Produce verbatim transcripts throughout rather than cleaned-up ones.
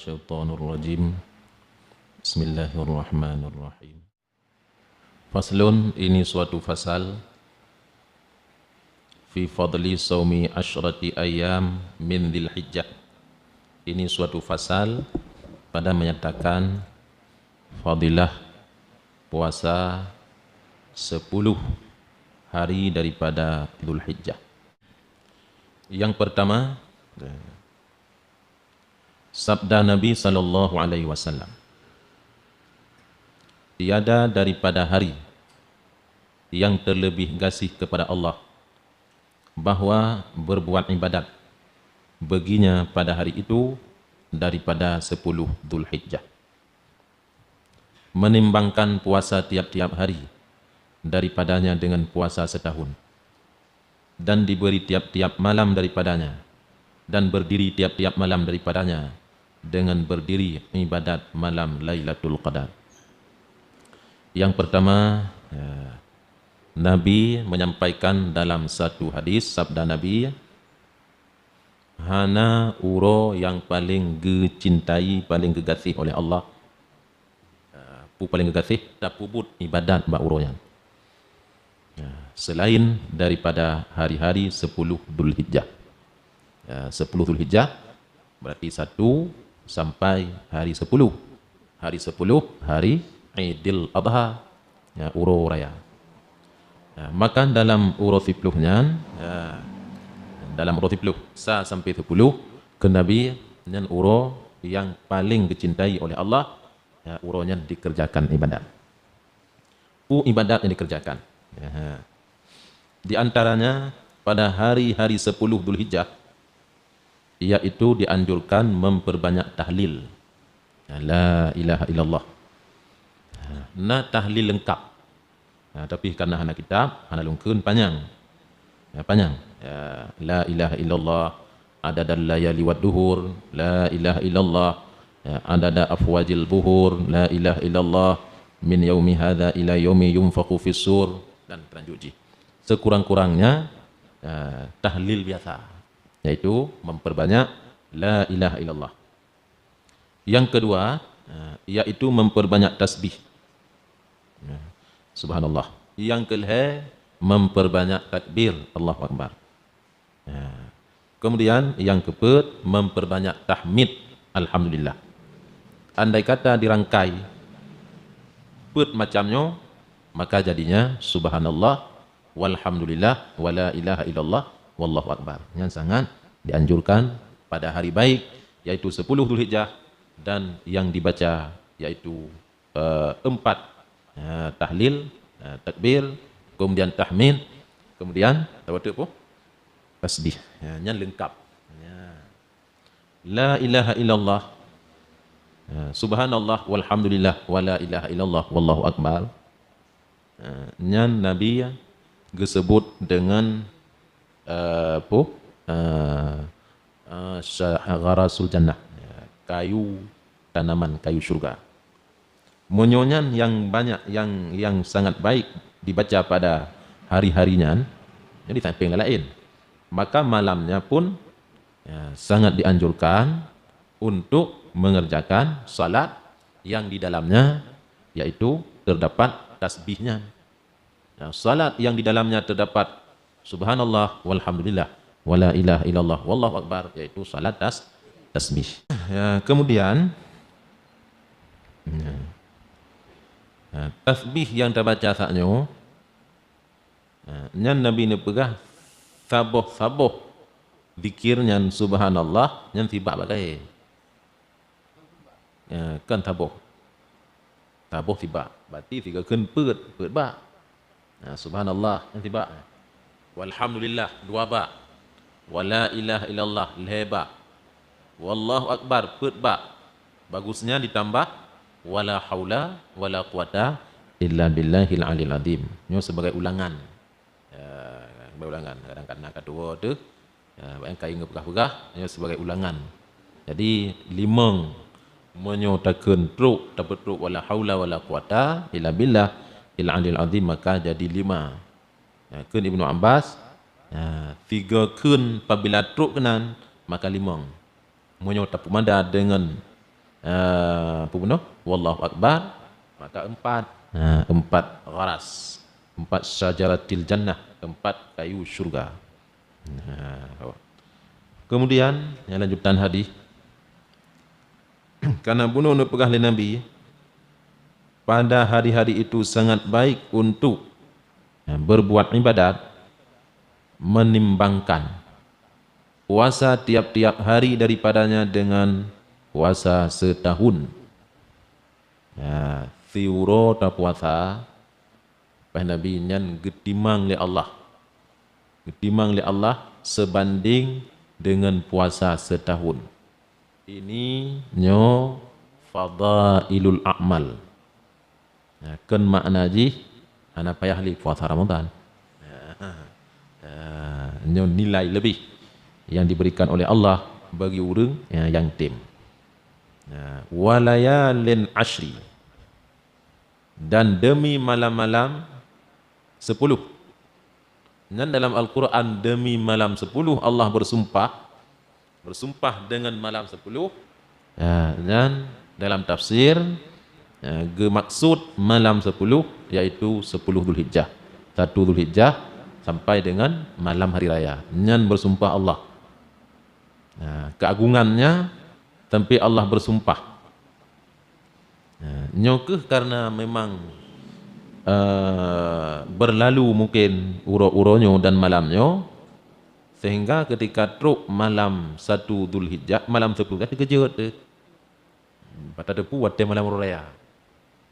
Syaitanir rajim. Bismillahirrahmanirrahim. Faslun, ini suatu fasal, fi fadli saumi asyrati ayyam min Dzulhijjah. Ini suatu fasal pada menyatakan fadilah puasa sepuluh hari daripada Dzulhijjah. Yang pertama, sabda Nabi sallallahu alaihi wasallam, "Tiada daripada hari yang terlebih gasyah kepada Allah, bahwa berbuat ibadat baginya pada hari itu daripada sepuluh Dzulhijjah." Menimbangkan puasa tiap-tiap hari daripadanya dengan puasa setahun, dan diberi tiap-tiap malam daripadanya, dan berdiri tiap-tiap malam daripadanya dengan berdiri ibadat malam Lailatul Qadar. Yang pertama, ya, Nabi menyampaikan dalam satu hadis, sabda Nabi, "Hana uroe nyang paleng geucintai, paleng geugaséh oleh Allah." Ah, peue paleng geugaséh, tapeubuet ibadat bak uroe nyan. Ya, selain daripada hari-hari sepuluh Dzulhijjah. Ya, sepuluh Dzulhijjah, berarti satu sampai hari sepuluh. Hari sepuluh, hari Idul Adha. Ya, uroe raya. Ya, maka dalam uroe siploh nyan, ya, dalam uroe siploh, sa sampai sepuluh, kheun Nabi, nyan uroe nyang paleng geucintai oleh Allah, ya, uroe nyan dikerjakan ibadat. Peue ibadat nyang dikerjakan? Ya, ha. Di antaranya, pada hari-hari sepuluh Dzulhijjah, yaitu dianjurkan memperbanyak tahlil. Ya, la ilaha illallah. Ha, na tahlil lengkap. Ha, tapi karena hana kitab, hana lôn kheun panyang. Ya, panyang. Ya, la ilaha illallah, adadal layali wad duhur, la ilaha illallah, ya, adada afwajil buhur, la ilaha illallah, min yaumi hadza ila yaumi yunfakhu fis sur, dan terlanjut jih. Sekurang-kurangnya, ya, tahlil biasa, yaitu memperbanyak la ilaha illallah. Yang kedua, eh, yaitu memperbanyak tasbih. Ya. Subhanallah. Yang kelhèe, memperbanyak takbir. Allahu Akbar. Ya. Kemudian, yang keupeuet, memperbanyak tahmid. Alhamdulillah. Andai kata dirangkai peuet macam nyoe, maka jadinya subhanallah, walhamdulillah, wala ilaha illallah, wallahu akbar. Nyan sangat dianjurkan pada hari baik, yaitu sepuluh Dzulhijjah, dan yang dibaca yaitu, eh, empat, eh, tahlil, eh, takbir, kemudian tahmid, kemudian, apa tu, apa? Tasbih. Ya, nyan lengkap. Ya. La ilaha illallah. Ya, subhanallah, walhamdulillah, wala ilaha illallah, wallahu akbar. Eh, nyan Nabi geuseubut deungon, eh, peue? Eh, eh, sya-, gharasul jannah. Ya, kayu tanaman, kayu syurga. Meunyoe nyan nyang banyak, nyang, nyang sangat baik dibaca pada hari-hari nyan, jadi sampéng laén. Maka malamnya pun, ya, sangat dianjurkan untuk mengerjakan salat yang di dalamnya, yaitu terdapat tasbihnya. Ya, salat yang di dalamnya terdapat subhanallah, walhamdulillah, wala ilaha illallah, wallahu akbar, yaitu salat tas-, tasbih. Ya, kemudian, ya, ya, tasbih yang tabaca saat nyoe, ya, nyan Nabi neupeugah saboh-saboh zikir nyan subhanallah, nyan sibak bak kayée. Ya, kan saboh. Saboh sibak. Berarti sigoe kheun peuet, peuet bak. Ya, subhanallah, nyan sibak. Walhamdulillah, dua bak. Wala ilaha illallah, lhée bak. Wallahu akbar, peuet bak. Bagusnya ditambah wala haula wala quwata illa billahil aliyil azim. Nyoe sebagai ulangan. Ya, sebagai ulangan. Kadang-kadang ka tuwoe teuh, ya, bak nyang ka ingat peugah-peugah, ya, sebagai ulangan. Jadi, limong, meunyoe takheun trok, tapeutrok wala haula wala quwata illa billah il aliyil azim, maka jadi lima. Ya, kheun Ibnu Abbas, ya, sigoe kheun pabila trok keunan, maka limong. Meunyoe tapeumada deungon Ah, apa bunoe? Wallahu Akbar. Maka empat. Ah, empat gharas. Empat syajaratil jannah. Empat kayu syurga. Ah, kemudian, nyang lanjutan hadis. Karena bunoe neupeugah lé Nabi, pada hari-hari itu sangat baik untuk, ya, berbuat ibadat, menimbangkan puasa tiap-tiap hari daripadanya dengan puasa setahun. Ya, siuroe tapuasa, paih Nabi, nyan geutimang lé Allah. Geutimang lé Allah sebanding dengan puasa setahun. Ini nyoe fadailul a'mal. Nah, kon makna jih hana payah lé puasa Ramadan. Nah, nyoe nilai lebih yang diberikan oleh Allah bagi ureuëng, ya, nyang tem. Nah, walayalin asyri, dan demi malam-malam sepuluh. Nyan dalam Al-Quran, demi malam sepuluh Allah bersumpah, bersumpah dengan malam sepuluh. Ya, nyan dalam tafsir, ya, geumaksud malam sepuluh, yaitu sepuluh Zulhijjah. Satu Zulhijjah sampai dengan malam hari raya. Nyan bersumpah Allah. Nah, keagungannya sampai Allah bersumpah. Nah, nyoe keuh karena memang, eh, berlalu mungkin uroe-uroe nyoe dan malam nyoe, sehingga ketika trok malam satu Zulhijjah, malam sepuluh teukeujot teuh. Pat tateupeue watée malam uroe raya.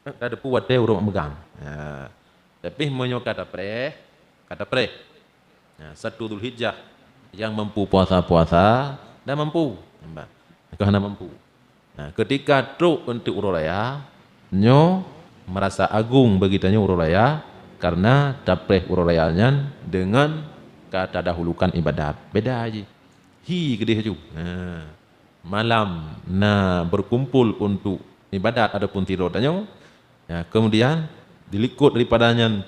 Tateupeue watée uroe meugang. Ha. Tapi meunyoe ka tapreh, ka tapreh. Ha, satu Zulhijjah yang mampu puasa-puasa, dah mampu. Nampak? Ka hana mampu. Ha, ketika trok untuk uroe raya, nyoe merasa agung bagi tanyoe uroe raya, karena tapreh uroe raya nyan dengan ka tadahulukan ibadat. Beda jih. Hi keudeh ju. Ha. Malam na berkumpul untuk ibadat ataupun tidur tanyoe. Ya, kemudian dilikot daripada nyan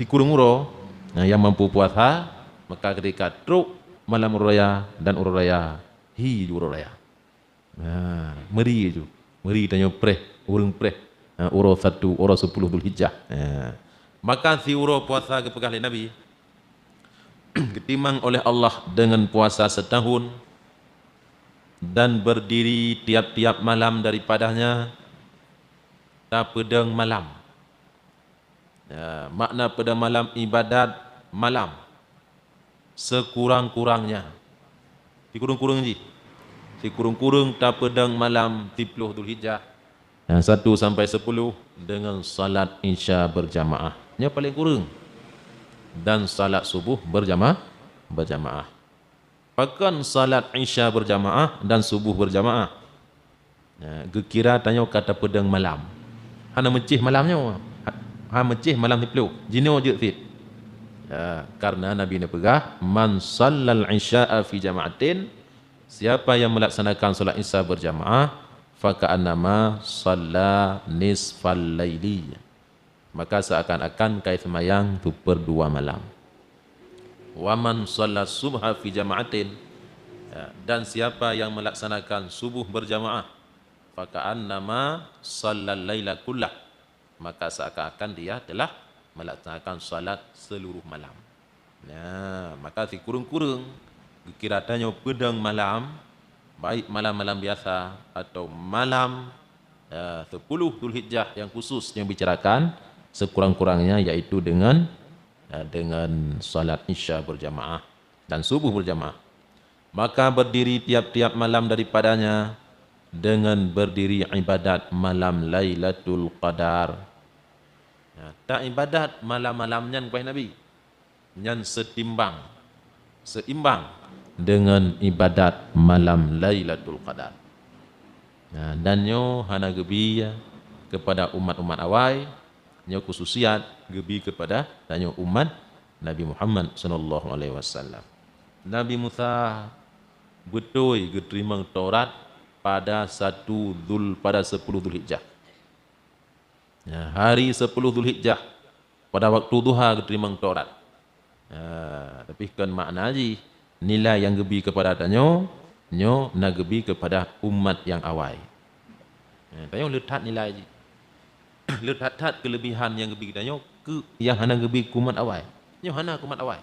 sikureueng uroe, nah, yang mampu puasa, maka ketika trok malam uroe raya dan uroe raya, hi ju uroe raya. Nah, meuri ju. Meuri tanyoe preh, ureuëng preh. Nah, uroe satu, uroe sepuluh Zulhijjah. Nah, maka siuroe puasa geupeugah lé Nabi, geutimang oleh Allah dengan puasa setahun, dan berdiri tiap-tiap malam daripadanya, tapeudong malam. Ya, makna peudong malam, ibadat malam sekurang-kurangnya. Sikureueng-kureueng jih. Sikureueng-kureueng tapeudong malam siplôh Zulhijjah, yang satu sampai sepuluh dengan salat Isya berjamaah. Nyoe paling kureueng. Dan salat subuh berjamaah, berjamaah. Pakon salat Isya berjamaah dan subuh berjamaah? Ya, geukira tanyoe ka tapeudong malam. Hana meucéh malam nyoe. Ha, ha meucéh malam siplôh. Jinoe jeuet cit. Ya, karena Nabi neupeugah, "Man sallal isya'a fi jama'atin," siapa yang melaksanakan salat Isya berjamaah, "fa ka'annama shalla nisfal laili," maka seakan-akan ka seumayang seuperdua malam. "Wa man shalla subha fi jama'atin," ya, dan siapa yang melaksanakan subuh berjamaah, "fa ka'annama shallal laila kullah," maka seakan-akan dia telah melaksanakan salat seluruh malam. Nah, maka sikureueng-kureueng geukira tanyoe peudong malam, baik malam-malam biasa atau malam, eh, sepuluh Zulhijjah yang khusus yang bicarakan, sekurang-kurangnya yaitu dengan, eh, dengan salat Isya berjamaah dan subuh berjamaah. Maka berdiri tiap-tiap malam daripadanya dengan berdiri ibadat malam Lailatul Qadar. Ya, tak ibadat malam-malam nyan, kueh Nabi. Nyan setimbang, seimbang dengan ibadat malam Lailatul Qadar. Nah, dan nyoe hana geubi kepada umat-umat awai, nyoe khususiat geubi kepada tanyoe umat Nabi Muhammad sallallahu alaihi wasallam. Nabi Musa beutôi geuteurimong Taurat pada satu Dzul-, pada sepuluh Dzulhijjah. Ya, hari sepuluh Dzulhijjah, pada waktu duha geuteurimong Taurat. Ya, tapi kon makna jih nilai nyang geubi kepada tanyoe, nyoe na geubi kepada umat nyang awai. Eh, tanyoe le that nilai jih. Le that-that keulebihan nyang geubi tanyoe keu nyang hana geubi keu umat awai. Nyoe hana keu umat awai.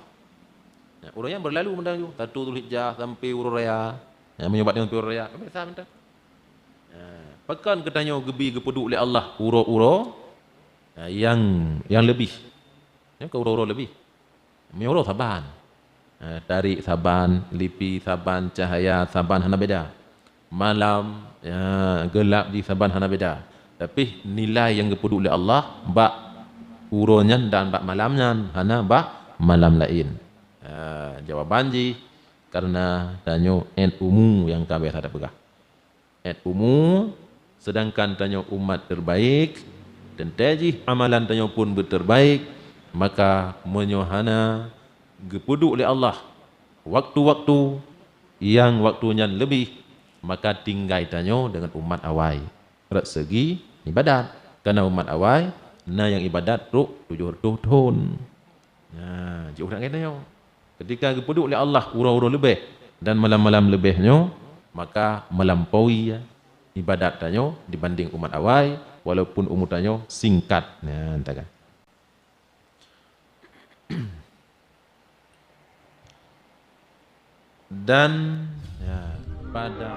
Nah, ureuëng nyan beurlalu mantong, satu Zulhijjah sampai uroe raya. Nah, meunyoe bak sampai uroe raya, biasa mantong. Nah, pakon keu tanyoe geubi geupeuduek lé Allah uroe-uroe, nah, nyang, nyang leubeh. Nyoe keu uroe-uroe leubeh. Meunyoe uroe saban. Eh, tarék saban, lipi saban, cahya saban hana beda. Malam, ya, geulap jih saban hana beda. Tapi nilai nyang geupeuduek lé Allah bak uroe nyan dan bak malam nyan, hana bak malam laén. Eh, jawaban jih, karena tanyoe ét umu nyang ka biasa tapeugah. Ét umu, seudangkan tanyoe umat terbaik, teuntée jih amalan tanyoe pun beuterbaik, maka meunyoe hana geupeuduek lé Allah waktu-waktu nyang waktu nyan leubeh, maka tinggai tanyoe deungon umat awai rot seugi ibadat. Karena umat awai na nyang ibadat trok tujoh reutôh thon. Nah, jiôh that ngon tanyoe. Ketika geupeuduek lé Allah uroe-uroe leubeh dan malam-malam leubeh nyoe, maka melampaui ibadat tanyoe dibanding umat awai, walaupun umu tanyoe singkat. Nah, enta kan. Dan, ya, pada